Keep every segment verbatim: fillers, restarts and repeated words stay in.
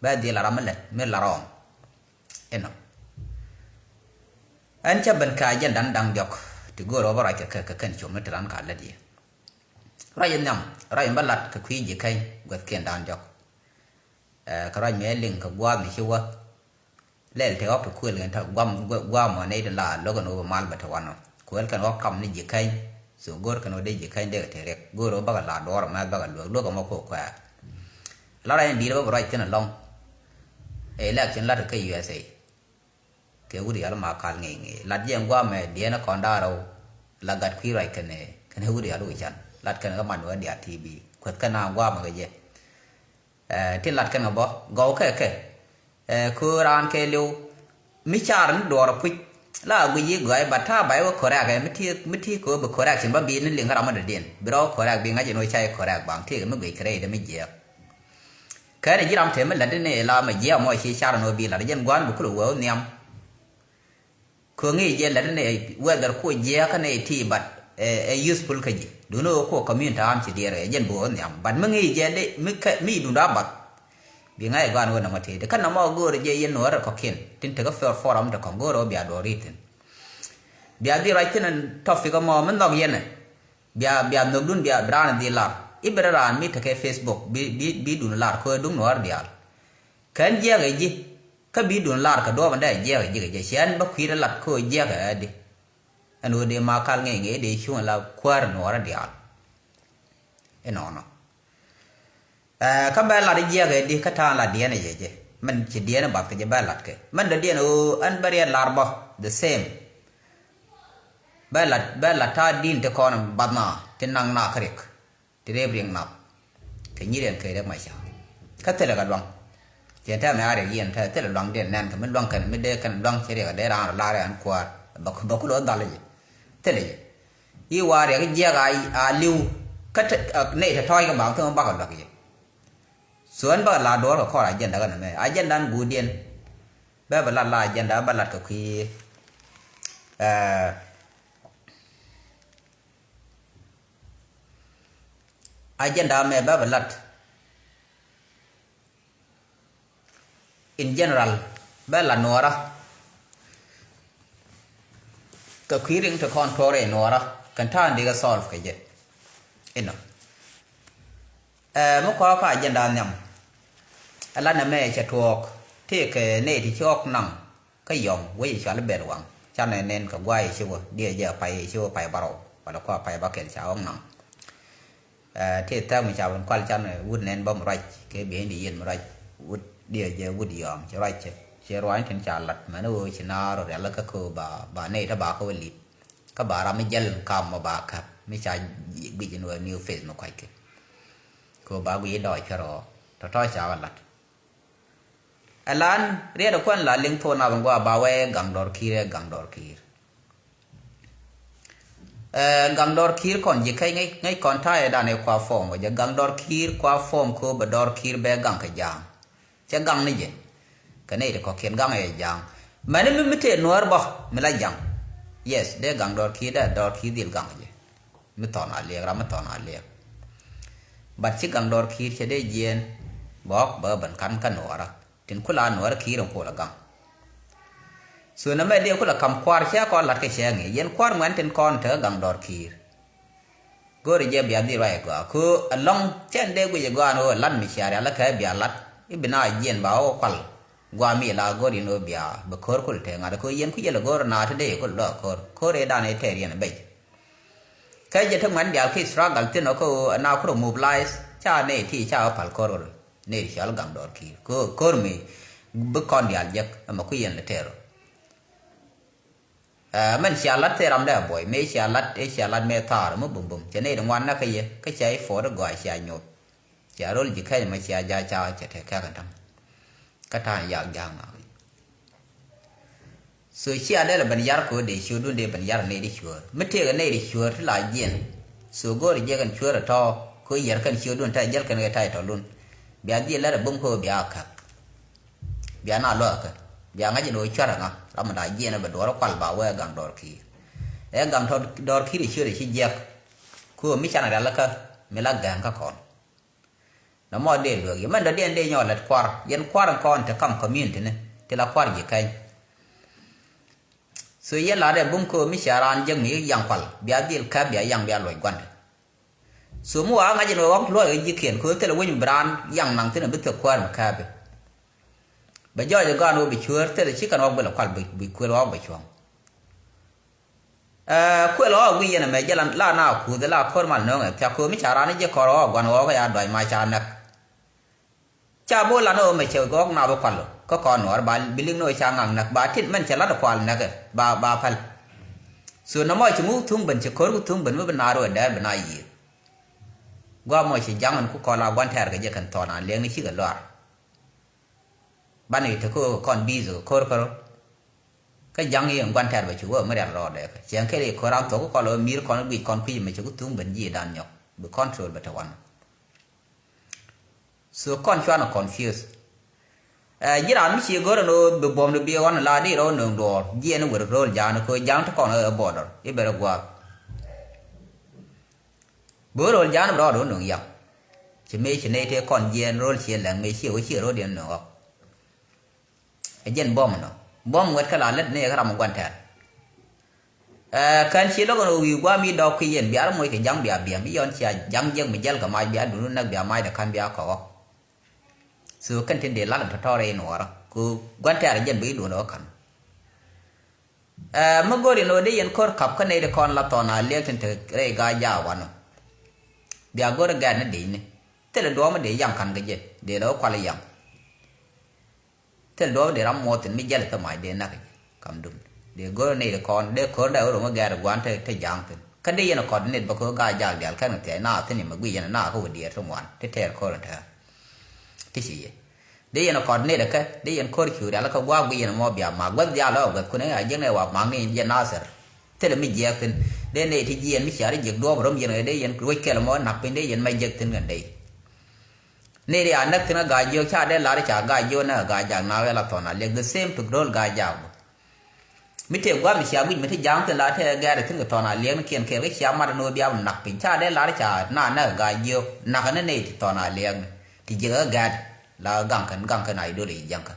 Bɛ dhil a ram mi lät mi la rɔɔŋ. Inɔ ɛn cä ben kɛ ajɛndan da̱ŋ diɔ̱k ti go̱o̱r ɣä bä ruac kɛ kɛ kɛ kɛn com ni ti ran ka lät yɛ. Ruac in nhiam ruac in bä lat kɛ kui̱ ji̱ kɛny guäthkiɛn da̱ŋ diɔ̱k. Ɛ, kɛ ruac mëë liŋ kɛ gua̱a̱th mi ci wä. Lɛl te ɣɔk ti kuël kɛn te guam, guam mɔ nɛy ti la lo̱k ɛn ɣöö bɛ mal bɛ te wanɔ. Kuël kɛn ɣɔk kam ni ji̱ kɛny. So go̱o̱r kɛn ɣöö dee ji̱ kɛny dee kɛ te riɛk. Go̱o̱r ɣöö bakɛ la duɔ̱ɔ̱r ɛmɛ bakɛ luäk, luäk ɛmɔ kɛ kuɛɛr. La ruac in di̱i̱t bä bi ruac thi̱n ɛlɔ̱ŋ. Ɛ election lat kɛ U S A. Kɛ wut yal ma kal ŋi̱i̱ ŋi̱i̱. Lat jiɛn guam ɛ diɛn kɔn da̱a̱r ɣöö la gat kui̱ ruac kɛn ɛ, kɛn ɛ wut yal wi̱can. Lat kɛn kɛ man wä diaal T V. Kueth kɛn a guam kɛ jɛ. Ɛ, ti lat kɛn kɛ bä gɔw kɛ kɛ. Ɛ, kö raan kɛ liw mi car ni duɔɔr puc la guic yi gɔy ba ta̱a̱ ba iwä correct ɛ mi ti, mi ti kö bi correction ba bi ni liŋ kä ram mi dɔ̱diɛn bi rɔ correct bi ŋa̱c in wä ca i̱ correct baŋ ti kɛ mi guic kɛ rɛy dɛ mi jiɛɛk. Kɛn ji̱ ram te mi lat ni la mi jiɛɛk mɔ ci car ni wä bi lat jɛn gua̱n bi kulɛ wä wä nhiam. Kö ŋi̱i̱c jɛ lät ni whether ku jiɛk kä ni ti, but ɛ useful kä ji̱. Duundɛ ɣöö ku community am ci diɛɛr ɛ jɛn bi ɣöö nhiam, but mi ŋi̱i̱c jɛ di mi kɛ mi duundɛ a bath. Bi ŋa̱c ɛ gɔaa ni ɣöö nɔmɔ tëëdi kä nɔmɔ ɣöö go̱o̱rɛ jɛ yɛn nuɔ̱ɔ̱rɛ kɔ̱kiɛn tin tekɛ forum ti kɔ̱ŋ go̱o̱rɛ ɣöö bia duɔ̱ɔ̱r ri̱t thi̱n. Bia dhil ruac thi̱n ɛn topic ɛmɔ mi nhɔk yɛn ɛ. Bia, bia nhökdun bia bi raan dhil lar i̱ bi raan mi tekɛ Facebook bi, bi, bi duundɛ lar kö ɛ duŋ nuɔ̱ɔ̱rɛ diaal. Kɛn jiɛk ɛ ji̱. Kä bi duun lar kɛ duɔ̱ɔ̱p ɛn dee jiɛk ɛ ji̱ kɛ jɛ ciɛ ɛn bä kui̱dɛ lat kä ɣöö jiɛk ɛ adi. Ɛn ɣöö dee ma kal ŋi̱i̱c ŋi̱i̱c dee cuŋ ɛ la kuäär nuɔɔrä diaal. Inɔnɔ. Ɛ, kä bɛ lat jiɛk ɛ di kä ta̱a̱n lat diɛn ɛ jɛ jɛ mɛn ci diɛn ɛ bath kɛ jɛ bɛ lat kɛ mɛn dɔ̱diɛn ɣöö ɛn bä riɛt lar bä the same. Bɛ lat, bɛ lat ta̱a̱ di̱n ti kɔn bath na ti naŋ na kä riɛk. Ti rep riɛk nath kɛ nyi riɛn kɛ rep maca. Kä thilɛ kɛ luaŋ. Tiɛn tɛmɛ a riɛk yɛn tɛ thilɛ luaŋdiɛn nɛn kɛ mi luaŋ kɛn mi dee kɛn luaŋ ci riɛk a dee raan rɔ la̱r ɛn kuäär. Bä, bä kulɛ wä dhal jɛ. Thilɛ jɛ. I̱ wa riɛk jiɛk a, a li̱w. Kä te, a, nɛy te tɔ̱ɔ̱c kɛ baŋ thil mi bakɛ luäk jɛ. So ɛn bakɛ la duɔ̱ɔ̱r kɛ kɔr agenda kɛ nɛmɛ. Agenda ɛn guudiɛn. Bɛ bɛ lat la agenda bɛ lat kɛ kui̱. Ɛɛ. Agenda mɛ bɛ bɛ lat. In general bɛ lat nuɔɔra. Kɛ kui̱ riŋ ti kɔn tuɔɔrɛ nuɔɔra kɛn ta̱a̱ in dikɛ solve kɛ jɛ. Inɔ. Ɛ, mi kɔɔk ka agenda nhiam. Ɛ lat nɛ mɛ cɛ tuɔɔk tëëkɛ nɛy ti ci ɣɔk naŋ. Kä yɔ̱ŋ wec cual bɛl waŋ canɛ nɛn kɛ guay ci wä diɛ jɛ pay ci wä pay barɔw wala kua pay bakɛl ca ɣɔ̱ŋ naŋ. Ɛ, ti thɛk mi ca wun kual canɛ wut nɛn bä mi ruac kɛ bieyni yien mi ruac wut diɛ jɛ wut yɔ̱ŋ ci ruac cɛ ci ruany tin ca lat mɛn wä ci naar rial kä kɛ ba ba nɛy te ba kä wä lit. Kä ba ram mi jɛl kam mɔ ba käp mi ca guic in wä new face mi kuac kɛ kɛ ba guic dɔɔc kɛ rɔɔ tɔtɔ ca wä lat. Ɛlan riɛt ɛ kuan la liŋ thon nath in gua ba wee gaŋ dɔr ki̱i̱r ɛ gaŋ dɔr ki̱i̱r. Ɛ, gaŋ dɔr ki̱i̱r kɔn ji̱ kɛc ŋäc, ŋäc kɔn ta̱yɛ dan ɛ kua fɔm wä jɛ gaŋ dɔr ki̱i̱r kua fɔm ko bɛ dɔr ki̱i̱r bɛ gaŋ kɛ ja̱a̱ŋ. Cɛ gaŋ ni jɛ kɛ nɛy ti kɔ̱kiɛn gaŋ ɛ ja̱a̱ŋ. Mɛni mi mi tëë nuäär bä mi la ja̱ŋ. Yes dee gaŋ dɔr ki̱i̱r dee dɔr ki̱i̱r dhil gaŋ jɛ. Mi thɔn a liɛk ram mi thɔn a liɛk. But ci gaŋ dɔr ki̱i̱r cɛ dee jiɛɛn bɛ ɣɔk bɛ ben ka̱n kä nuäärä. Tin kula nuɔr ki̱i̱r in kula gaŋ. So nɛ mɛ diɛ kula kam kuaar cɛ kɔn lat kɛ cɛ ŋi̱i̱c yɛn kuaar ŋuɛn tin kɔn te gaŋ dɔr ki̱i̱r. Go̱o̱ri jɛ bia dhil ruac gɔaa ko ɛlɔ̱ŋ cɛn dee guic gɔaa ni ɣöö lat mi cia rial kɛ bia lat i̱ bi na jiɛn ba ɣɔw kual. Gɔaa mi la go̱o̱ri ni ɣöö bia bi ko̱r kul te ŋa̱t ko yɛn ku yɛl go̱o̱r na te dee kul dɔɔk ko̱r ko̱r ëë dan ëë tɛɛr yɛn bec. Kä jɛ ti ŋuɛn diaal ki struggle thin ɔ kä ɣöö ɛn a ku rɔ mobilize ca nɛy ti ca ɣä pal ko̱r ɣöö nɛy ti cɔal gaŋ dɔɔr ki̱i̱r. Kä ko̱r mi bi kɔn diaal jek ɛmɛ ku yɛn lɛ tɛɛr ɔ. Ɛ, mɛn cia lat thil ram dee a buɔy mëë cia lat ëë cia lat mëë thaar mi bum bum cɛ nɛy ti ŋuan näk kä yɛ kä cia i̱ puɔt i̱ gɔaa cia nyoth. Cia rol ji̱ kɛc mɛ cia ja̱ ca cɛ te kɛk ɛn ta̱ŋ. Kä ta̱a̱ in yak ja̱a̱ŋ ŋa̱a̱k. So cia dee lɛ ben yar ko̱o̱r dee ciöördun dee ben yar nɛy di cuäär mi tëëkɛ nɛy di cuäär ti la jiɛn. So go̱o̱ri jiɛk ɛn cuäär ɛ tɔ̱ ko̱ yɛr kɛn ciöördun tɛ̈ jäl kɛn kɛ ta̱y tɔ̱lun. Bia dhil lɛr ɛ bum ko̱o̱r bia käk. Bia na luäk kä bia ŋa̱c ɛn ɣöö cuäär ɛ ŋa ram mi la jiɛn ɛ bɛ duɔɔr ɛ kual ba wee gaŋ dɔɔr ki̱i̱r. Ɛ gaŋ tɔ̱ dɔɔr ki̱i̱r ɛ ciöördɛ ci jiɛk. Ko̱o̱r mi can rialikä mi la gɛ̱ŋ kä kɔn. Nɔmɔ dee luek yɛ mɛn dɔ̱diɛn dee nyɔk lät kuar yɛn kuar in kɔn te kam community ni ti la kuar ji̱ kɛny. So yɛn la dee bum ko mi cia raan jek mi yaŋ kual bia dhil kɛp bia yaŋ bia luɔc gua̱ndɛ. So mi wa ŋa̱c in wä ɣɔk luɔc ɣä ji̱kiɛn ko thilɛ wec mi bi raan yaŋ naŋ thin a bi thek kuäär mi kɛpi. Bɛ jɔɔc ɛ gɔaan wä bi cuäär thilɛ ci kɛn ɣɔk bi lɛ kual bi kuël ɣɔk bɛ cuɔ̱ŋ. Ɛ kuël ɣɔk guic yɛn ɛmɛ jɛ la na kuuth la ko̱r mal nööŋɛ thiak köömi ca raan ji̱ kɔr ɣɔk guan ɣɔk ya duac ma ca näk. Ca bo̱o̱ lan ɣöö mɛ cɛ ɣɔk na bi kual kä kɔn nuɔɔr ba bi liŋ ni ɣöö ca ŋaŋ näk ba tin mɛn cɛ lat kual näk ba ba päl. So nɔmɔ ci ŋuk thuŋ ben ci ko̱r ku thuŋ ben mi bi naar wee dɛɛr bi na yiëë. Guamɔ ci jaŋ in ku kɔl a guan tɛɛr kɛ jɛ kɛn thɔn an liɛŋni cikɛ luaar. Banɛ te kä kɔn bi̱i̱th kɛ ko̱r kärɔ. Kä ja̱ŋ yɛ ŋuan tɛ̈r bɛ ci wä mi rial rɔɔdɛ kɛ cieŋ kɛl yɛ ko̱r an thok kɔl ɣä mi̱i̱r kɔn guic kɔn kui̱c mɛ ci ku thuŋ ben ji̱ dan nyɔk bi control bɛ te wan. So kɔn cuanɛ confuse. Ɛ ji̱ raan mi ci go̱r ɛn ɣöö bi buɔ̱mdɛ bi ɣɔn la di rɔw nöŋ duɔɔr jiɛn i̱ wër ro̱o̱l ja̱a̱n i̱ köö ja̱a̱n ti kɔn ɣä ɛ border i̱ bɛ rɛ gua̱a̱k. Bi wä ro̱o̱l ja̱a̱n bi rɔɔdɛ wä nöŋ yam. Ci mëë ci nɛy tëë kɔn jiɛn ro̱o̱l ciɛ lɛŋ mëë ciɛ wä ciɛ ro̱o̱diɛn nöŋ ɣɔk. Ɛ jɛn buɔ̱m nɔ buɔ̱m ŋuɛt kä la lät ni ɛ kä ram ɛ gua̱n tɛ̈r. Ɛ kɛn ci lo̱k ɛn ɣöö wi̱i̱ gua̱a̱m i̱ dɔɔk kui̱ yɛn bia rɔ moc kɛ ja̱ŋ bia biɛm i̱ yɔn cia ja̱ŋ jiäk mi jäl kɛ mac bia duni näk bia macdɛ ka̱n bia kɔk ɣɔk. So kɛn tin dee lat ɛn tɔ̱tɔ̱ rɛy nuɔɔrä ku gua̱n tɛ̈r ɛ jɛn bi i̱ duundɛ ɣä ka̱n. Ɛ mi go̱o̱r in ɣöö dee yɛn ko̱r ka̱p kä nɛy ti kɔn la thɔn a liɛk tin te rɛy ga̱a̱c jaak wanɔ. Bia go̱o̱r ɛ gɛ̈t ni dicni thilɛ duɔ̱ɔ̱m mi dee yaŋ ka̱n kɛ jɛ dee lɛ wä kual i̱ yaŋ. Thil duɔ̱ɔ̱p dee ram muɔth in mi jɛl thil mac dee nak i̱ kam dum. Dee go̱r nɛy ti kɔn dee ko̱r dee wä rom mi gɛɛr gua̱n te te ja̱a̱ŋ thi̱n kä dee yɛn kɔt nɛt bä ko̱ gaa jaak diaal kɛn thiac na thi̱n i̱ mɛ guic yɛn na kä wä diɛɛr ti ŋuan ti tɛɛr ko̱r in tɛɛr. Ti ci yɛ dee yɛn kɔt nɛt kä dee yɛn ko̱r cu rial kä gua̱a̱k guic yɛn mɔ bia mak guäth diaal ɔ guäth kun i̱ a jiäk nɛy wa mak ni jɛ nathir. Thil mi jiɛɛk thi̱n dee nɛy ti jiɛɛn mi cia ri jiäk duɔ̱ɔ̱p rom yɛn dee yɛn ruec kɛl mɔ nak piny dee yɛn mɛ jiäk thi̱n kɛn dee. Ni ria näk thi̱n kä ga̱a̱c jiök ca dee lar ca ga̱a̱c jiök näk kä ga̱a̱c jak na wee la thɔn a liɛk the same to ro̱l ga̱a̱c jak bä. Mi tëë gua̱a̱m cia guic mi ti ja̱a̱ŋ thi̱n la tëë gɛɛr thi̱n kɛ thɔn a liɛk ni kiɛn kɛɛl kä cia mat ni wee bia mi nak piny ca dee lar ca na näk kä ga̱a̱c jiök nak ni nɛy ti thɔn a liɛk ni ti jiäk kä gɛɛt la gaŋ kɛn gaŋ kɛn a i̱ dol i̱ jiäŋ kä.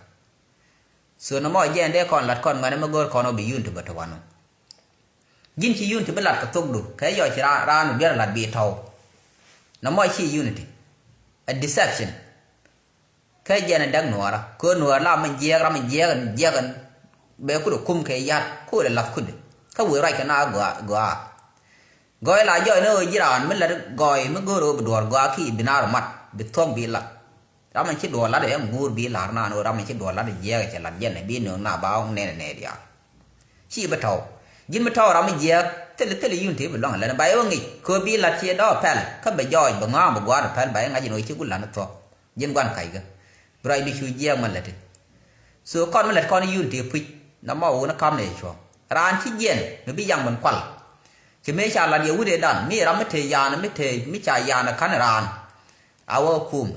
So nɔmɔ jɛɛn dee kɔn lat kɔn ŋuɛ̈ni mi go̱o̱r kɔn wä bi yun ti bä ti wanɔ. Ji̱n ci yun ti bi lat kɛ thokdu kɛ yɔc ci raan raan wi̱i̱ duer lat bi tɔ̱w. Nɔmɔ ci unity. A deception. Kɛ jɛn in däk nuɔɔrä kɛ nuɔɔr la mi jiɛɛk ram mi jiɛɛk in jiɛɛk in bɛ kut ɛ kum kɛ ya̱t kut ɛ lath kut ɛ kä wëë ruac kɛ na gɔaa gɔaa. Gɔɔy la jɔɔy ni ɣöö ji̱ raan mi lät gɔɔy mi go̱o̱r ɣöö bi duɔ̱ɔ̱r gɔaa ki bi naar mat bi thuɔ̱k bi lat. Ram in ci duɔ̱ɔ̱r lat ɛ ɛm guur bi lar naan ɣöö ram in ci duɔ̱ɔ̱r lat ɛ jiɛɛk ɛ cɛ lat jɛn ɛ bi nööŋ na ba ɣɔ̱ŋ nɛn ɛ nɛɛt ya̱a̱. Ci bi tɔ̱w. Ji̱n mi tɔ̱w ram mi jiɛɛk thilɛ thilɛ yun ti bi lua̱ŋ ɛ lät ɛ ba yɛ ɣöö ŋic köö bi lat ci ɛ dɔ̱ɔ̱k pɛl kä bɛ jɔɔc bɛ ŋa̱a̱ŋ bɛ gua̱a̱r ɛ pɛl ba yɛ ŋa̱c in ɣöö ci gu lat ni thuɔ̱k. Ji̱n gua̱n ka̱ckɛ. Bi ruacdu cu jiɛɛk mɛ läti. So kɔn mi lät kɔn yun ti puc na ma wun kam ni cuɔ̱ŋ raan ci jiɛn mi bi yaŋ min kual. Ci mëë ca lat yɛ wut ëëdan mi ram mi te yan mi te mi ca yan ka̱n raan. A wä kum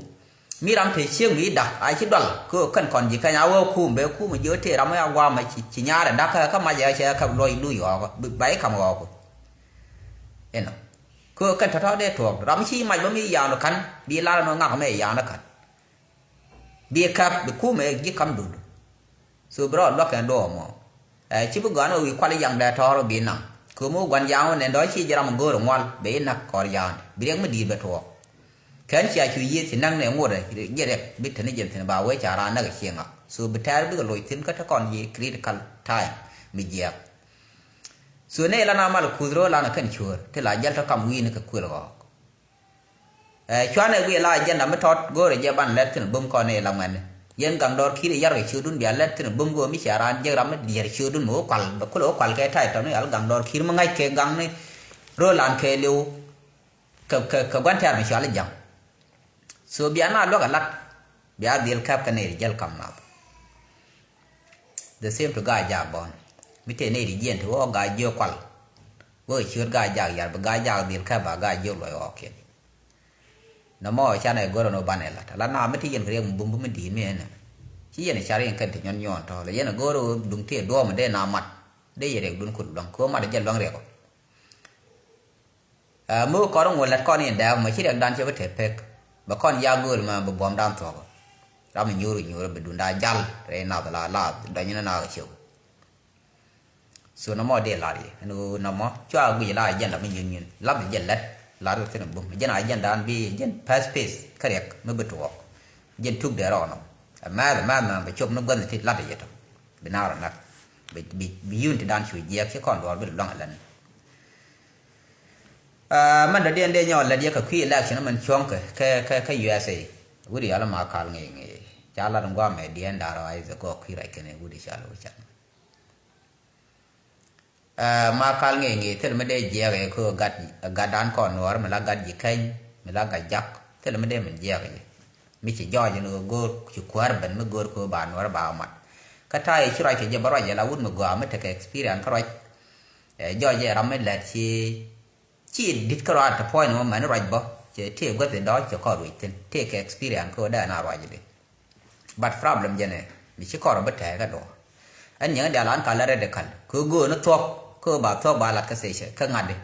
mi ram te ciek mi dak a ci dual kɛ kɛn kɔn ji̱ kɛny a wä kum bɛ kum ji̱ wä te ram a guam ci nyaarɛ dak kä mac ɛ cɛ kä luɔc luc ɣɔɔk ba i̱ kam ɣɔɔk. Inɔ kɛ kɛn tɔ̱tɔ̱ dee tuɔɔk ram ci mac bä mi yan ka̱n bi lar ɛn wä ŋak mɛ yan ka̱n. Bi kap bi kumɛ ji̱ kam dund. So bi rɔ luak kɛn do̱r mɔ. Ɛ ci bi gɔ̱a̱n ɛ wi̱i̱ kual yaŋ dee tɔ̱ɔ̱r bi naŋ. Kɛ mi wä gua̱n yaŋ wä nɛn dɔ̱ ci ji̱ ram go̱o̱r ŋual bɛ i̱ nak kɔr ya̱a̱n bi riɛk mi di̱i̱t bɛ tuɔɔk. Kɛn cia cu yiëë ci näk nɛ ŋot ɛ ji̱ riɛk bi te ni jɛn thi̱n ba wee ca raan näk ɛ cieŋ ŋak. So bi tɛɛr bikɛ loc thi̱n kä te kɔn ji̱ critical time mi jiɛɛk. So nɛ ilan a mal kuth ro̱o̱ lan ɛ kɛn cuäär ti la jäl te kam wi̱i̱ni kɛ kuël ɣɔɔk. Ɛ cuanɛ guiɛ la agenda mi tɔt go̱o̱rɛ jɛ ban lɛt thi̱n bum kɔn i̱ la ŋuɛni. Yɛn gaŋ dɔɔr ki̱i̱r i̱ yarkɛ ciötdun bia lɛt thi̱n bum go̱o̱r mi cia raan jiäk ram mi diɛɛr ciötdun mi wä kual bɛ kulɛ wä kual kɛ ta̱y tɔ̱ni al gaŋ dɔɔr ki̱i̱r mi ŋa̱c kɛ gaŋni. Ro̱o̱lan kɛ li̱w kɛ kɛ kɛ gua̱n tɛ̈r mi cual i̱ ja̱ŋ. So bia na luäk ɛ lat bia dhil kɛp kɛ nɛy ti jäl kam nath. The same to ga̱a̱c jaak bɔ̱n mi tëë nɛy ti jiɛn ti wä ga̱a̱c jiök kual. Wä ciöt ga̱a̱c jaak yar bi ga̱a̱c jaak dhil kɛp ba ga̱a̱c jiök luɔc ɣɔɔkiɛn. Nɔmɔ canɛ go̱r ɛn ɣöö banɛ lat ala na mi ti yɛn kɛ riɛk mi bum bum mi di̱i̱t mi ɛn ɛ ci yɛn ɛ car yɛn kɛn ti nyɔn nyɔɔn tɔ̱ lɛ yɛn ɛ go̱r ɣöö duŋ ti ɛ duɔ̱ɔ̱m ɛ dee na mat dee yɛ riɛkdun kut luaŋ kɛ ɣöö mat ɛ jɛ luaŋ riɛk ɔ. Ɛ mi wä kɔn ŋuɔ lät kɔn in dɛɛk mɔ ci riɛkdan cɛ bi te pek. Bɛ kɔn ya gööl mɛ bɛ buɔ̱mdan thuɔ̱k. Ram mi nyuur nyuur bɛ dunda jal rɛy nath la la dɔ̱ny ni na kɛ ciök. So nɔmɔ dee lar yɛ ɛn ɣöö nɔmɔ cua guic la agenda mi nyuny nyuny lat jɛ lɛt lar kɛ thin bum jɛn agenda an bi jɛn pass pace kä riɛk mi bi tuɔɔk. Jɛn tuk dee rɔɔnɔ. Ɛ mɛth ɛ mɛth mɛ bɛ cop ni gua̱th ti lat yɛ tɔ. Bi na rɔ nak bi bi bi yun ti dan cu jiɛk ci kɔn duɔɔr bi luaŋ ɛ lɛn. Aa, mɛn dɔ̱diɛn dee nyɔɔl lät yɛ kɛ kui̱ election mɛn cuɔ̱ŋ kɛ kɛ kɛ kɛ U S A. Wut yɔl ma kal ŋi̱i̱ ŋi̱i̱ ca lat ŋuam mɛ diɛn da̱r ɣɔaa i̱ dhɛ gɔɔk kui̱ rɛc kɛn ɛ wut i̱ cal wä can. Aa, ma kal ŋi̱i̱ ŋi̱i̱ thil mi dee jiɛɛk ɛ kɛ gat gat dan kɔn nuɔɔr mi la gat ji̱ kɛny mi la gat jak thil mi dee min jiɛɛk ɛ. Mi ci jɔɔc in ɣöö go̱o̱r ci kuäär ben mi go̱o̱r kɛ ɣöö ba nuɔɔr ba mat. Kä ta̱a̱ yɛ ci ruac kɛ jɛ bä ruac yɛ la wut mi gɔaa mi tekɛ experience kä ruac. Ɛ jɔɔc ɛ ram mi lɛt ci Ci di̱t kä rɔaat te puɔ̱ny ni mɔ mɛn ruac bä cɛ tëë guäth in dɔ̱ɔ̱c cɛ kɔn ruec thi̱n tëë kɛ experience kä dee na ruac di. But problem jɛn ɛ mi ci kɔn rɔ bi tɛɛk kä duɔ̱ɔ̱r. Ɛn nyiŋ diaal an kal radical kɛ gööni thuɔ̱k kä ba thuɔ̱k ba lat kä station kä ŋa̱t di.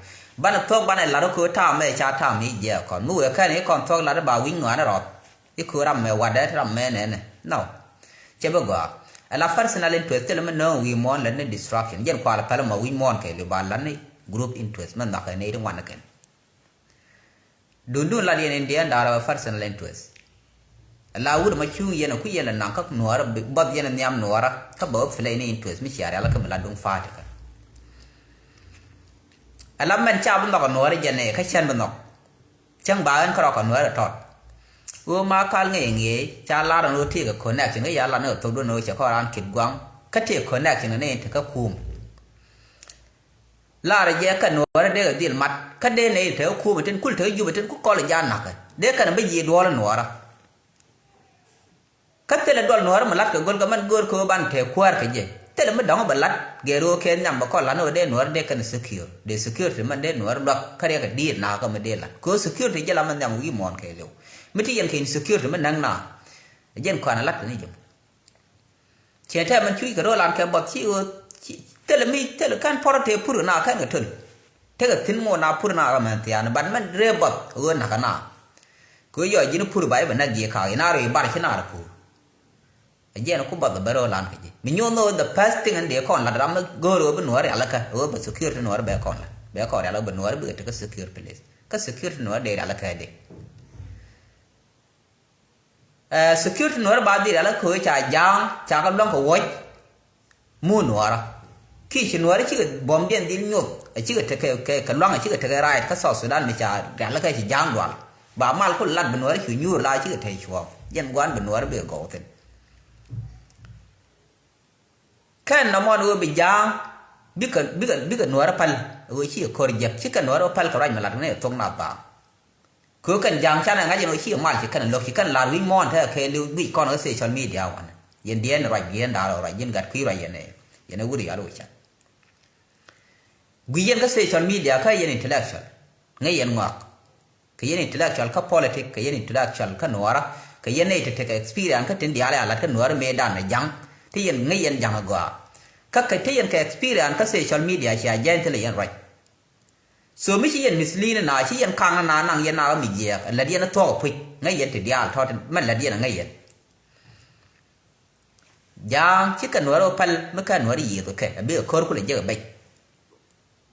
Banɛ thuɔ̱k banɛ lat kä ta̱a̱m ɛ ca ta̱a̱m i̱ jiɛɛk kɔn mi wëë kɛn i̱ kɔn thuɔ̱k lat i̱ ba wi̱c ŋɔaani rɔɔth. I̱ köö ram mɛ watdɛ ram mɛ nɛnɛ. No. Cɛ bi gɔaa. Ala personal interest thilɛ mi nööŋ wi̱i̱ muɔ̱ɔ̱n lät ni distraction. Jɛn kual päl mɔ wi̱c muɔ̱ɔ̱n kɛ li ba lat ni group interest mi nhɔakɛ ni ti ŋuan ni kɛn. Dundun lat yɛn in diɛn da̱rä bɛ personal interest. Ala wut mɔ cuŋ yɛn ku yɛn lɛ naŋ kä nuɔɔrä bi bɔth yɛn nhiam nuɔɔrä kä bɛ wä play ni interest mi cia rial kä mi la duŋ party kä. Ala mɛn ca bi nhɔk nuɔɔrä jɛn ni kä cɛn bi nhɔk. Cäŋ ba ɣän kärɔk kɛ nuäärä tɔt. Ɣöö ma kal ŋi̱i̱ ŋi̱i̱ ca lar ɛn ɣöö tëëkɛ connection kä ya lar ni kɛ thokdun ɣöö cɛ kɔn raan kit gua̱ŋ kä tëëk connection ni in te kä kuum. Lar jɛ kɛ nuäärä dee kɛ dhil mat kä dee nɛy in te kä kuum tin kul te kä jup tin ku kɔl in ja nakä dee kɛn bi ji̱ duɔl in nuäärä. Kä thilɛ duɔl nuɔ̱ɔ̱ri mi lat kɛ go̱l kɛ mɛn göör kɛ ɣöö ban tɛɛ kuäär kɛ jɛ. Thilɛ mi dɔ̱ŋ bɛ lat gɛɛr ɣöö kɛ nhiam bɛ kɔn lat ni ɣöö dee nuɔ̱ɔ̱ri dee kɛn secure. Dee security mɛn dee nuɔ̱ɔ̱ri luak kä riɛk kɛ diit nakä mi dee lat. Kɛ ɣöö security jɛ la mɛn nhiam wi̱i̱ muɔ̱ɔ̱n kɛ liw. Mi ti yɛn kɛ insecurity mi näk na. Jɛn kɔn a lat kɛ ni jɛ. Cɛ tɛmɛ cuc kɛ ro̱o̱lan kɛ buɔth ci ɣöö ci thilɛ mi thilɛ kɛn pɔrɔ tëë pur na kɛn kɛ töl. Tekɛ thi̱n ŋot na pur na kɛ mɛn thiaani bat mɛn ree buɔth ɣöö nakä na. Kɛ ɣöö yɔc ji̱n pur ba i̱ bɛ näk jiɛ kaak in a röö i̱ bar ci na rɛ pur. Ɛ jiɛn ku buɔth bɛ ro̱o̱lan kɛ ji̱ mi nyoth ni ɣöö the first thing in dee kɔn lat ram mi go̱o̱r ɣöö bi nuɔ̱ɔ̱r rial kä ɣöö bɛ security nuɔ̱ɔ̱r bɛ kɔn lat bɛ kɔn rial ɣöö bɛ nuɔ̱ɔ̱r bikɛ tekɛ secure place kä security nuɔ̱ɔ̱r dee rial kä dee. Ɛ security nuɔ̱ɔ̱r ba dhil rial kä ɣöö ca ja̱a̱ŋ ca kɛ luäŋ kɛ wuɔ̱c. Mu nuɔ̱ɔ̱rä kiɛ ci nuɔ̱ɔ̱rä cikɛ buɔ̱mdiɛn dhil nyoth ɛ cikɛ tekɛ kɛ kɛ luaŋ ɛ cikɛ tekɛ right kä South Sudan mi ca rial kä ci ja̱a̱ŋ dual. Ba mal ku lat bi nuɔ̱ɔ̱rä cu nyuur la cikɛ te cuɔ̱ɔ̱ŋ jɛn gua̱a̱n bi nuɔ̱ɔ̱rä bikɛ gɔw thi̱n. Kɛn nɔmɔ ni ɣöö bi ja̱a̱ŋ bikɛ bikɛ bikɛ nuɔ̱ɔ̱rä päl ɣöö cikɛ ko̱r jiäk cikɛ nuɔ̱ɔ̱rä päl kɛ ruac mi lat ni ɛ thok nath baaŋ. Kɛ kɛn ja̱a̱ŋ canɛ ŋa̱c ɛn ɣöö ci mal ci kɛn lo̱k ci kɛn lar wi̱c muɔ̱ɔ̱n te kɛ li̱w guic kɔn ɣä social media wanɛ. Yɛn diɛn ruac yɛn da̱a̱r ruac yɛn gat kui̱ ruac yɛn ɛ yɛn ɛ wut yal wä can. Guic yɛn kä social media kä yɛn intellectual ŋäc yɛn ŋɔak. Kɛ yɛn intellectual kä politic kɛ yɛn intellectual kä nuɔɔrä kɛ yɛn nɛy te tekɛ experience kä tin diaal ya lat kä nuɔɔrä mëëdan ɛ ja̱ŋ. Ti yɛn ŋäc yɛn ja̱ŋ ɛ gɔaa. Kä kɛ ti yɛn kɛ experience kä social media cia jɛn thilɛ yɛn ruac. So mi ci yɛn mislead na ci yɛn kaŋ na naŋ yɛn na mi jiɛɛk lät yɛn thuɔk puc ŋäc yɛn ti diaal tɔt mɛn lät yɛn ŋäc yɛn. Ja̱a̱ŋ ci kɛ nuɔ̱ɔ̱r wä päl mi kɛ nuɔ̱ɔ̱r yiëth kɛ a bikɛ ko̱r kulɛ jek a bɛc.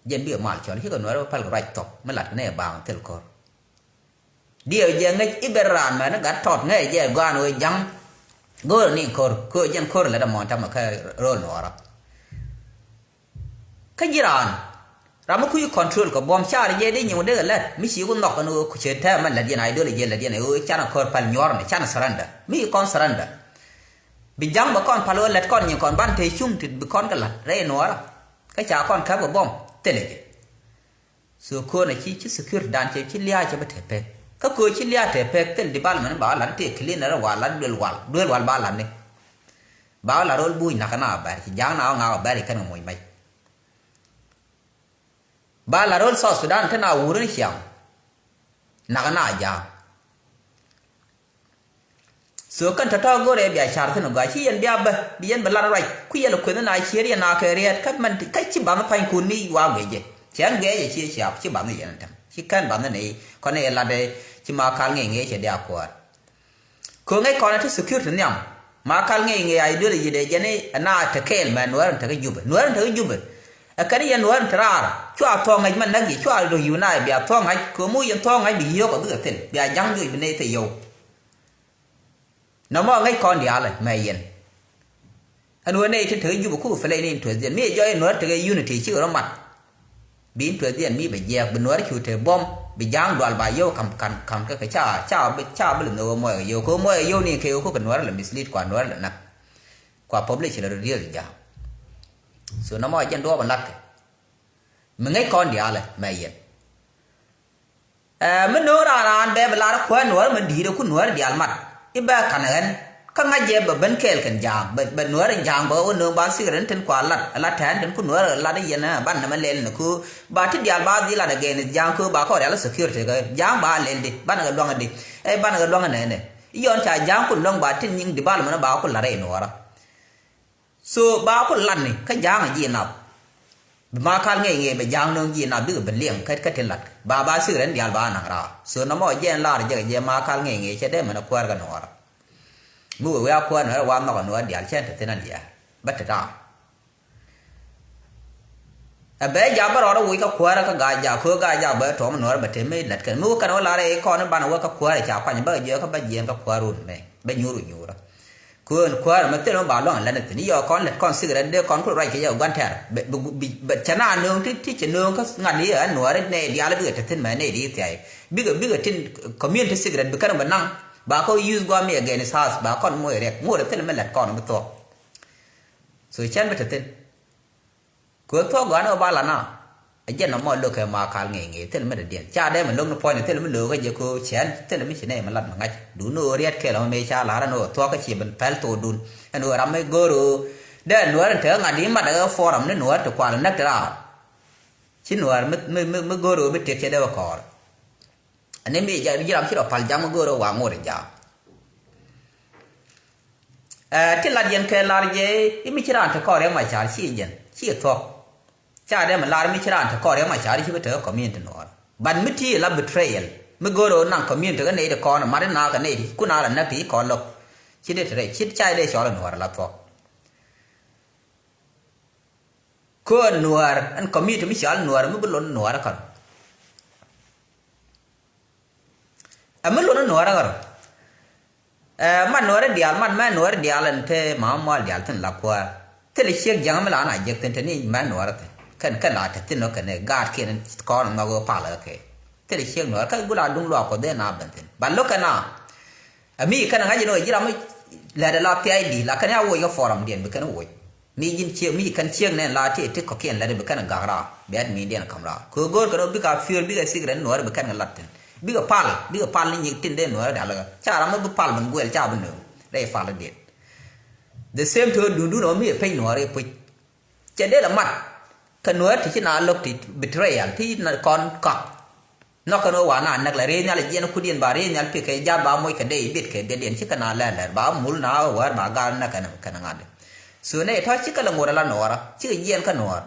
Jɛn bikɛ mal cɔl ci kɛ nuɔ̱ɔ̱r wä päl kɛ ruac thɔk mi lat kɛ nɛ baaŋ thil ko̱r. Diɛw jɛ ŋäc i̱ ben raan mɛn i̱ gat tɔt ŋäc jɛ gɔaan wee ja̱ŋ. Go̱o̱r ni ko̱r ko̱r jɛn ko̱r lät amɔn tamɛ kɛ ro̱o̱l nuɔɔrä. Kä ji̱ raan ram mi kui̱ control kɛ buɔ̱m car jɛ dee nyiŋ dee kɛ lät mi ci ku nhɔk ɛn ɣöö ku cɛ tɛɛr mɛn lät yɛn ideology lät yɛn ɣöö canɛ ko̱r päl nyuɔ̱r ni canɛ surrender mi ci kɔn surrender. Bi ja̱ŋ bɛ kɔn päl ɣöö lät kɔn nyiŋ kɔn ban te cuŋ ti bi kɔn kɛ la̱t rɛy nuɔɔrä. Kä ca kɔn käp kɛ buɔ̱m thilɛ jɛ. So köönɛ ci ci security dan cɛ ci lia̱a̱ cɛ bä te pek kä köö ci lia̱a̱ te pek thil development ba lat tëë cleaner wa lat duel wal duel wal ba lat ni. Ba lat ro̱l buuc nakä na bɛr ci ja̱ŋ na ɣä ŋa̱ bɛr ci kɛn kɛ moc mɛc. Ba lat ro̱l South Sudan te na wur ni ciaŋ. Nakä na ja̱a̱ŋ. So kɛn tɔ̱tɔ̱ go̱rɛ bia car thi̱n gɔaa ci yɛn bia bä bi yɛn bɛ lat ruac ku yɛn kueth na cier yɛn na kɛ riɛt kä mɛn kä ci baŋ pa̱nykun ni wa guecɛ. Cɛ ɛn guecɛ ci ciap ci baŋ yɛn täm ci kɛn baŋ ni kɔn yɛ lat ɛ Ci Makal Ŋɛy Ŋɛy cɛ diaal kuäär. Kɛ ɣöö ŋäc kɔn ti security nhiam. Makal Ŋɛy Ŋɛy ideology dee jɛn i̱ ɛn a te kɛɛl mɛ Nuäär in te kä Jubɛ. Nuäär in te kä Jubɛ. Ɛ kɛn i̱ yɛn Nuäär in te raar. Cua thuɔ̱k ŋäc mɛ näk yɛ, cua rɔ unite bia thuɔ̱k ŋa̱c. Kɛ ɣöö mi yɛn thuɔ̱k ŋa̱c bi yio̱k ɛ bikɛ thil. Bia ja̱ŋ juɔc bi nɛy thil yio̱w. Nɔmɔ ŋäc kɔn diaal mɛ yɛn. Ɛn ɣöö nɛy tin te kä Jubɛ kukɛ play ni interest diɛn. Mi jɔɔc i̱ Nuäär tekɛ unity cikɛ rɔ mat. Bi interest diɛn mi bɛ jiɛɛk, bi Nuäär cu te buɔ̱m, bi ja̱a̱ŋ dual ba yio̱w kam, kam, kam kä, kä ca, ca bi, ca bi lɛ nhök ɣöö muɔc kɛ yio̱w. Kɛ ɣöö muɔc kɛ yio̱w ni kɛ ɣöö kukɛ Nuäär lɛ mislead kua Nuäär lɛ näk. Kua publish lɛ rɔ dieth ja̱a̱ŋ. So nɔmɔ jɛn duɔ̱ɔ̱p in latkɛ. Mi ŋäc kɔn diaalɛ mɛ yɛn. Ɛ, mi no̱o̱ŋ raan raan bɛ bi lar kuäär Nuäär mi di̱i̱t ɛ ku Nuäär diaal mat. I̱ bɛ ka̱n ɣän. Kä ŋa̱c jɛ bɛ ben kɛɛl kɛn ja̱a̱ŋ. Bɛ, bɛ Nuäär in ja̱a̱ŋ bɛ wä no̱o̱ŋ ba secret in tin kua lat. Ala tɛ̈ɛ̈n tin ku Nuäär lat i̱ yɛn, ɛ, banɛ mɛ lɛl ni ku. Ba ti diaal ba dhil lat against ja̱a̱ŋ ku ba kɔɔr dial security kɛ. Ja̱a̱ŋ ba lɛl di. Banɛ kɛ luaŋ di. Ɛ, banɛ kɛ luaŋ nɛnɛ. I̱ yɔn ca ja̱a̱ŋ ku luaŋ ba tin nyiŋ development ba ku lat rɛy Nuäärä. So ba ku lat ni kä ja̱a̱ŋ ji̱ nap. Bi Makal Ŋɛy Ŋɛy bɛ ja̱a̱ŋ no̱o̱ŋ ji̱ nap bikɛ bi liɛŋ kä, kä tin lat. Ba, ba secret in diaal ba naŋ raar. So nɔmɔ jɛn lar jɛ kɛ jɛ Makal Ŋɛy Ŋɛy cɛ dee mɛn a kuäär kɛ Nuäärä. Mi wee wee a kuäär Nuäärä wa nhɔk a Nuäär diaal cɛ te thin a liɛɛr. Bä te ta̱a̱. Ɛ bɛ jaak bä rɔɔdä woc kä kuäärä kä Gaa-jaak, kɛ ɣöö Gaa-jaak bɛ tɔ̱ɔ̱m Nuäärä bɛ te mi lät kɛn. Mi wä kɛn wä lar i̱ kɔn i̱ banɛ wä kä kuäärä ca kuany bä jiök kä bä jiɛɛn kä kuäär wun mɛ. Bä nyuur wä nyuurä. Kɛ ɣöö kuäärä mɛ thil mɛ ba luaŋ lät ni thi̱n. I̱ yɔɔk kɔn lät kɔn secret dee kɔn ku ruac kɛ jɛ ɣän tɛr. Bɛ, bɛ, bɛ, bɛ cɛ na nööŋ ti, ti cɛ nööŋ kä ŋa̱t i̱ ɛ Nuäärä nɛy diaal bikɛ te thi̱n mɛ nɛy di thiay. Bikɛ, bikɛ tin community secret bi kɛn bɛ naŋ. Ba kɔ use guam mi against us, ba kɔn moc riɛk. Ŋot thil mɛ lät kɔn bi thuɔ̱k. So cɛn bi te thi̱n. Kɛ thuɔ̱k gɔaa ni ɣöö ba la na. Ɛ jɛn nɔmɔ lo̱k kɛ Makal Ŋɛy Ŋɛy thil mi dɔ̱diɛn. Ca dee mi lo̱k ni puɔ̱ny ni thil mi lo̱k kä jɛ kɛ ɣöö cɛn thil mi ci nɛy mi lat mi ŋa̱c. Duundɛ ɣöö riɛt kɛl ɣöö mëë ca la̱r ɛn ɣöö thuɔ̱k kä ci ben pɛl thokdun. Ɛn ɣöö ram mi go̱o̱r ɣöö dee Nuäär in te ɣä ŋa̱t i̱ mat ɛ ɣä forum ni Nuäär ti kual näk ti raar. Ci Nuäär mi, mi, mi, mi go̱o̱r ɣöö bi tëk cɛ dee wä kɔɔr. Ani mi ji̱ ram ci rɔ pal ja̱ŋ mi go̱o̱r ɣöö wa ŋot ɛ ja̱a̱. Ɛ, ti lat yɛn kɛ lar jɛ i̱ mi ci raan te kɔn Riɛk Macar ci jɛn ci thuɔ̱k. Ca dee mi lar mi ci raan te kɔn Riɛk Macar ci bi te community Nuäär. But mi ti la betrayal mi go̱o̱r ɣöö naŋ community kä nɛy ti kɔn mat inakä nɛy ti kun a la näk ti ci kɔn lo̱k. Ci dee te rɛy ci ca dee cɔl Nuäär la thuɔ̱k. Köön Nuäär ɛn community mi cɔal Nuäär mi bi lon Nuäär kärɔ. Ɛ mi lon Nuäär kärɔ. Ɛ man Nuäär diaal, man mɛ Nuäär diaal ɛn te ma mual diaal thin la kuäär. Thilɛ ciek ja̱ŋ mi la na jek thin te ni mɛ Nuäär thin. Kɛn kɛn la te thin ɔ kɛn ɛ gaat kiɛn kɔn ŋɔk ɛ pal ɛ kɛ. Thilɛ ciek Nuäär kä gula duŋ luak kɔ dhee na ben thin. Ba lo̱k kɛn a. Ɛ mi kɛn ŋa̱c ɛn ɣöö ji̱ ram mi lɛt ɛ la thia̱a̱c di̱i̱t la kɛn a woc kä forum diɛn bi kɛn woc. Mi ji̱n ciek, mi kɛn ciek nɛn la ti, ti kɔ̱kiɛn lät bi kɛn gak raar, bi admin diɛn ka̱m raar. Kɛ ɣöö go̱o̱r kɛn ɣöö bikɛ a piöör, bikɛ secret Nuäär bi kɛn kɛ lat thi̱n. Bikɛ pal, bikɛ pal ni nyiek tin dee Nuäär dal kɛ. Ca ram mi bi pal min guɛl ca bi nööŋ. Rɛy pal diɛn. The same to duundun ɔ mi ɛ peny Nuäär ɛ puc. Cɛ dee la mat. Kɛ Nuäär ti ci na lo̱k ti betrayal, ti na kɔn kɔk. Nhɔk kɛn ɣöö wa na näk la riey nhial jiɛn kudiɛn ba riey nhial pikɛ jath ba moc kɛ dee ibiet kɛ bietdiɛn cikɛ na lɛr lɛr ba mul na wäär ba gal näk kɛn kɛn ŋa̱t. So nɛy tɔ̱ cikɛ la ŋot ala Nuäärä cikɛ jiɛn kä Nuäär.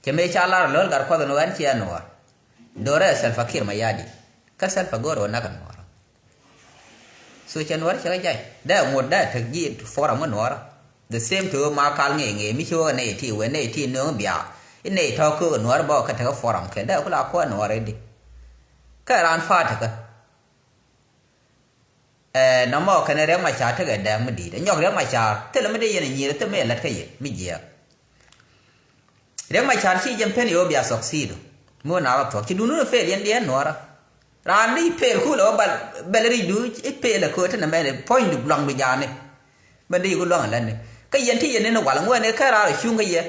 Cɛ mëë ca lar lo̱l gat kuɔth ni ɣän ciɛ Nuäär. Do̱rɛ Salva Kiir Mayardit. Kä Salva go̱o̱r ɣöö näk kä Nuäärä. So cɛ Nuäär cɛ kɛ jay. Dee ŋot dee tek ji̱ forum kä Nuäärä. The same to ma kal ŋee ŋee mi ci wä nɛy ti wee nɛy ti nööŋ bia. I̱ nɛy tɔ̱ köök Nuäär bä kɛ tekɛ forum kɛn dee kula kuäär Nuäär i̱di. Kɛ raan pa̱a̱t tekä. Ɛ nɔmɔ kɛn Riɛk Macar tekɛ dɛɛk mi di̱i̱t. Ɛ nyɔk Riɛk Macar thilɛ mi dee yɛn ɛ nyier thilɛ mi ɛ lät kä yɛ mi jiɛɛk. Riɛk Macar ci jɛn pen yɛ wä bia succeed. Mi wä na wä thuɔ̱k ci duundun ɛ fail yɛn diɛn Nuäärä. Raan di fail kulɛ wä bal bɛl ricdu i̱ fail ɛ kööt ti nɛ mɛn puɔ̱nydu luaŋdu jaani. Bɛ di ku luaŋ ɛ lätni kä yɛn ti yɛn ni ni wal ŋuɛni kä raar ɛ cuŋ kä yɛ.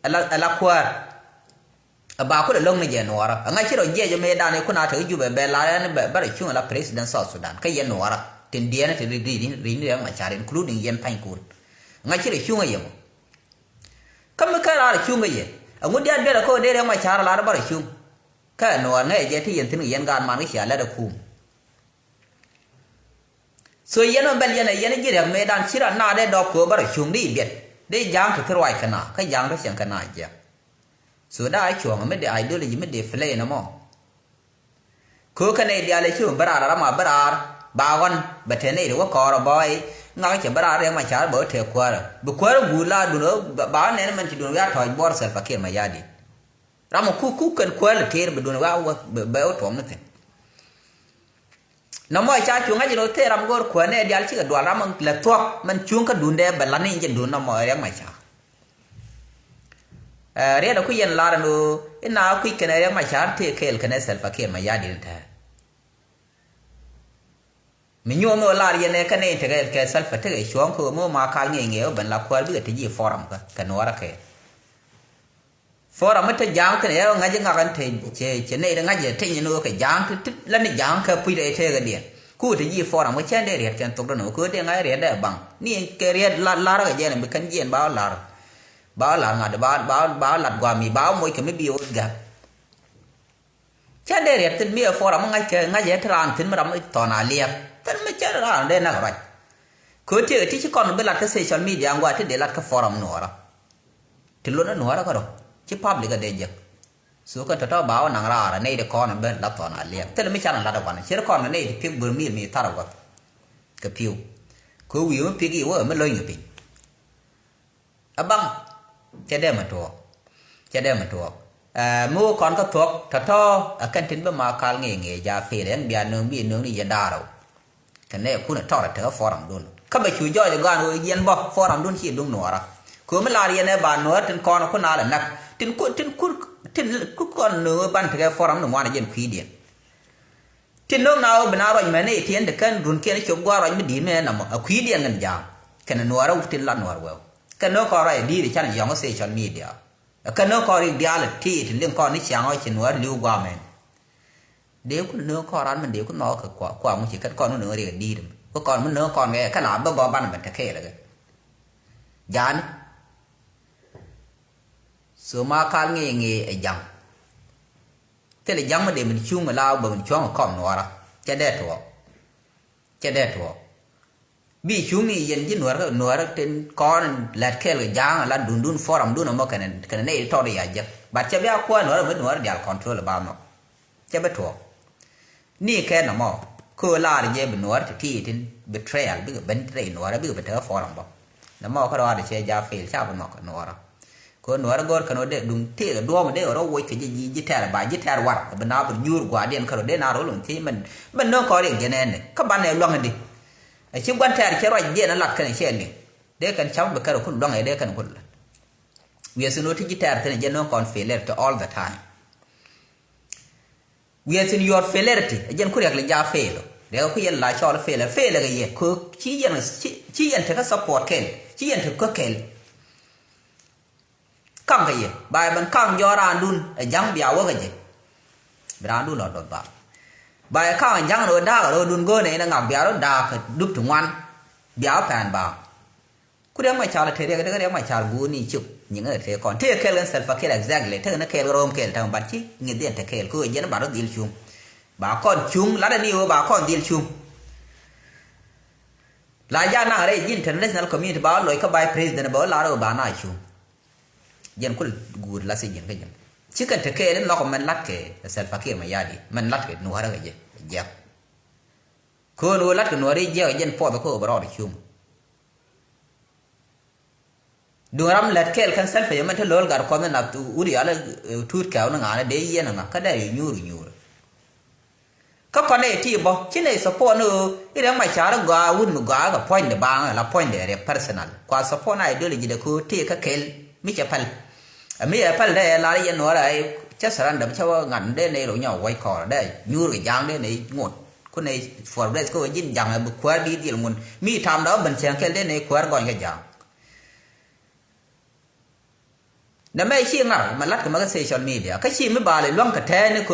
Ɛ la, ɛ la kuäär. Ɛ ba kulɛ lo̱ŋ ni jɛ Nuäärä ɛ ŋa̱c ci rɔ jiɛc ɛ mëëdan i̱ kun a te kä Jubɛ bɛ lar ɛn bɛ bɛ rɔ cuŋ ɛ la president South Sudan kä yɛn Nuäärä tin diɛɛn ti ri ri ri ni Riɛk Macar including yɛn panykun. Ŋa̱c ci rɔ cuŋ ɛ yɛ mɔ. Kä mi kä raar cuŋ ɛ yɛ ɛŋu diaal biɛt ɛ kä dee Riɛk Macar ɛ lar ɛ bä rɔ cuŋ. Kä ɛ Nuäär ŋäc ɛ jɛ ti yɛn thi̱n kɛ yɛn gaat man kä cia lät ɛ kuum. So yɛn ɔ bɛl yɛn ɛ yɛn ji̱ Riɛk mëëdan ci ran na dee dɔɔp köö bä rɔ cuŋ di biɛt di ja̱a̱ŋ ti thi ruac kɛ na kä ja̱a̱ŋ rɔ cieŋ kɛ na jiɛk. So daa cuɔ̱ɔ̱ŋ mi dee ideology mi dee play nɔmɔ. Köökä nɛy diaal ɛ ci bä raar ram a bä raar. Ba ɣɔn bɛ te nɛy ri wä kɔɔr ɛ bɔɔy. Ŋak cɛ bä raar Riɛk Macar bɛ wä tëë kuäärä. Bi kuäärä guur la dun ɣä ba ɣän nɛn mɛn ci dun wiaa tɔ̱ɔ̱c buɔr Salva Kiir Mayardit. Ram ɛ kuk kuk kɛn kuäär lɛ tëër bi dun wiaa wä bɛ wä tuɔm ni thi̱n. Nɔmɔ ca cu ŋa̱c in ɣöö tëë ram go̱o̱r kuäär nɛy diaal cikɛ dual ram lɛ thuɔ̱k mɛn cuŋ kä dundɛ bɛ la̱t ni jɛ dun nɔmɔ Riɛk Macar. Ɛ, riɛt ɛ ku yɛn lar ɛn ɣöö ina kui̱c kɛnɛ Riɛk Macar tëë kɛɛl kɛnɛ Salva Kiir Mayardit in tɛ̱̈ɛ̱̈. Mi nyuɔ̱n ɣöö lar yɛn ɛ kɛnɛ in tekɛ kɛ Salva tekɛ cuɔ̱ɔ̱ŋ kɛ ɣöö mi ɣöö ma kal ŋi̱i̱c ŋi̱i̱c ɣöö ben la kuäär bikɛ te ji̱ forum kä kɛ nuɔɔrä kɛ. Forum mi te ja̱a̱ŋ thi̱n ɛ ɣöö ŋa̱c ŋak ɛn te cɛ cɛ nɛy ri ŋa̱c ɛ teny ɛn ɣöö kɛ ja̱a̱ŋ ti ti la ni ja̱a̱ŋ kɛ puc rɛy tëëkädiɛn. Ku te ji̱ forum kä cɛn dee riɛt kɛn thok dɔ̱n ɣöö kɛ ɣöö dee ŋa̱c riɛt dee baŋ ni kɛ riɛt la lar kɛ jɛn bi kɛn jiɛn ba ɣä lar. Ba ɣä lar ŋa̱t ba ba ba lat guam mi ba ɣä moc kɛ mi bi ɣä gak. Cä dee riɛt thi̱n mi ɛ forum mi ŋa̱c kɛ ŋa̱c ɛ ti raan thi̱n mi ram mi thɔn a liɛp thi̱n mi cä raan dee nak ruac. Kɛ ɣöö tiek ɛ ti ci kɔn bi lat kä social media ŋuan ti dee lat kä forum nuɔɔrä. Ti luɔt ni nuɔɔrä kä rɔ ci public ɛ dee jek. So kɛn tɔ̱tɔ̱ ba ɣä naŋ raar ɛ nɛy di kɔn ɛ ben lat thɔn a liɛp thil mi can ɛ lat ɛ guan ci ri kɔn kɛ nɛy ti piek bur mil mi thar ɛ guath. Kɛ piw kɛ ɣöö wi̱i̱ mi piek i̱ wä ɛ mi lo̱ny kɛ piny. Abaŋ cɛ dee mɛ tuɔɔk. Cɛ dee mɛ tuɔɔk. Ɛ mi wä kɔn kä thuɔ̱k tɔ̱tɔ̱ ɛ kɛn tin bä ma kal ŋi̱i̱c ŋi̱i̱c ja pil ɛn bia nöŋ bi nöŋ ni yɛ da̱a̱r rɛw. Kɛ nɛ kun ɛ tɔr ɛ tekɛ forum dun kä bɛ cu jɔɔc ɛ gɔaan wä yɛn bä forum dun ci duŋ nuɔɔra. Kɛ mi lar yɛn ɛ ba nuɔɔr tin kɔn ɛ kun a lɛ nak tin kun tin kun tin kun kɔn nöŋ ban tekɛ forum ni ŋuan ɛ jɛn kui̱diɛn. Ti no̱o̱ŋ na ɣöö bi na ruac mɛn i̱ tiɛn ti kän runkiɛn i̱ cop gua̱a̱r ruac mi di̱i̱t mi ɛn nɔmɔ a kui̱diɛn kɛn ja̱a̱ŋ. Kɛn nuɔɔrä ti lat nuɔɔr wɛw kɛn no̱o̱ŋ kɔn ruac di̱i̱t i̱ can yɔ̱ŋ kä social media. Kɛn no̱o̱ŋ kɔn rik diaal i̱ ti̱i̱t ti liŋ kɔn ni ciaŋ ɣɔc ci nuɔɔr li̱w gua̱a̱r mɛn. Dee ku no̱o̱ŋ kɔn ran mɛn dee ku nhɔɔk kɛ kua kua ŋuci kɛn kɔn no̱o̱ŋ riɛk di̱i̱t mi ku kɔn mi no̱o̱ŋ kɔn kɛ kɛ la bä gɔɔ banɛ mɛn te kɛɛl kɛ. Ja̱a̱ni. So ma kal ŋi̱i̱ ŋi̱i̱ ɛ ja̱ŋ. Thilɛ ja̱ŋ mi dee min cuŋ mi la bä min cuɔ̱ŋ kɔm nuɔɔra. Cɛ dee tuɔɔk. Cɛ dee tuɔɔk. Bi cuŋ ni yɛn ji̱ nuɔɔr kä nuɔɔr tin kɔn lɛt kɛɛl kɛ ja̱ŋ la dundun forum dun ɛmɔ kɛnɛ kɛnɛ nɛy tɔt ya jek. But cɛ bi a kuäär nuɔɔr mi nuɔɔr dial control ba mɔ. Cɛ bi tuɔɔk. Ni kɛ nɔmɔ kä lar jɛ bi nuɔɔr ti ti tin betrayal bikɛ ben rɛy nuɔɔr bikɛ ben tekɛ forum bɔ. Nɔmɔ kä rɔɔdɛ cɛ ja fail ca bi nhɔk nuɔɔr. Kɛ nuɔɔr go̱r kɛn wä dee duŋ tëëk duɔ̱ɔ̱m dee wä rɔ woc kɛ ji̱ ji̱ tɛɛr ba ji̱ tɛɛr war bi na bi nyuur gua̱a̱r diɛn kärɔ dee na rɔ luŋ thiec mɛn mɛn no̱o̱ŋ kɔɔr riɛk jɛn ɛn ni kä banɛ luaŋ di. Ɛ ci gua̱n tɛɛr cɛ ruac diɛn ɛ lat kɛn cɛ liŋ dee kɛn cam bi kärɔ kun luaŋ ɛ dee kɛn kun lat. Wiɛth in wä ti ji̱ tɛɛr thin ɛ jɛ no̱o̱ŋ kɔn failure to all the time. Wiɛth in your failure ti ɛ jɛn ku riɛk li ja fail. Riɛk ku yɛn la cɔɔl fail fail kɛ yɛ kö ci yɛn ci yɛn tekɛ support kɛl ci yɛn tekɛ kɛl. Kaŋ kɛ yɛ ba yɛ ben kaŋ jɔɔk raandun ɛ ja̱ŋ bia wä kɛ jɛ. Bi raandun lɔ dɔth ba ba yɛ kaŋ ɛ ja̱ŋ ni wä da̱a̱k ɛ ro̱o̱dun go̱o̱nɛ in ɛ ŋak bia rɔ da̱a̱k kɛ dup ti ŋuan. Bia wä pɛn ba ku riɛk ma car ɛ te riɛk ɛ te riɛk ma car guuni cuk nyiŋ ɛ te kɔn te kɛl kɛn Salva Kiir exactly te kɛn kɛl kɛ ro̱o̱m kɛl te ban ci ŋi̱th diɛn te kɛl kɛ wä jɛn ba rɔ dhil cuŋ. Ba kɔn cuŋ lat ɛ ni wä ba kɔn dhil cuŋ. La ja naŋ rɛy ji̱ international community ba wä loc kä vice president ba wä lar wä ba na cuŋ. Jɛn kul guur la si ji̱n kä ji̱n ci kɛn te kɛɛl in nhɔk mɛn lat kɛ Salva Kiir Mayardit mɛn lat kɛ nuɔ̱rä kɛ jɛ jiɛk. Köön wä lat kɛ nuɔ̱rä jiɛk jɛn puɔth kä wä bɛ rɔɔd cuŋ. Duŋ ram lät kɛɛl kɛn Salva yɛ mɛn te lo̱l gat kuɔth in nath wut yal tuut kɛɛw ni ŋa̱a̱n dee yiɛn ŋa̱ kä dee yu nyuur nyuur. Kä kɔn nɛy ti bɔ ci nɛy support ni ɣöö i̱ Riɛk Macar gɔaa wut mi gɔaa kɛ puɔ̱nydɛ baaŋ la puɔ̱nydɛ Riɛk personal kua support ni ideology dɛ kɛ ɣöö tëë kä kɛl mi cɛ päl. Ɛ mi cɛ päl dee lar yɛn nuɔɔr ɛ cä surrender mi cä wä ŋa̱t dee nɛy rɔ nyɔk wäc kɔɔr dee nyuur kɛ ja̱a̱ŋ dee nɛy ŋot. Ku nɛy for grace kä ɣöö ji̱n ja̱ŋ ɛ bi kuäär bi dhil ŋun mi tam dɔ̱ ben cäŋ kɛl dee nɛy kuäär gɔny kɛ ja̱a̱ŋ. Nɛ mɛ ci ŋar mɛ lat kɛ mɛ kä social media kä ci mi bal iluäŋ kɛ tɛɛni kɛ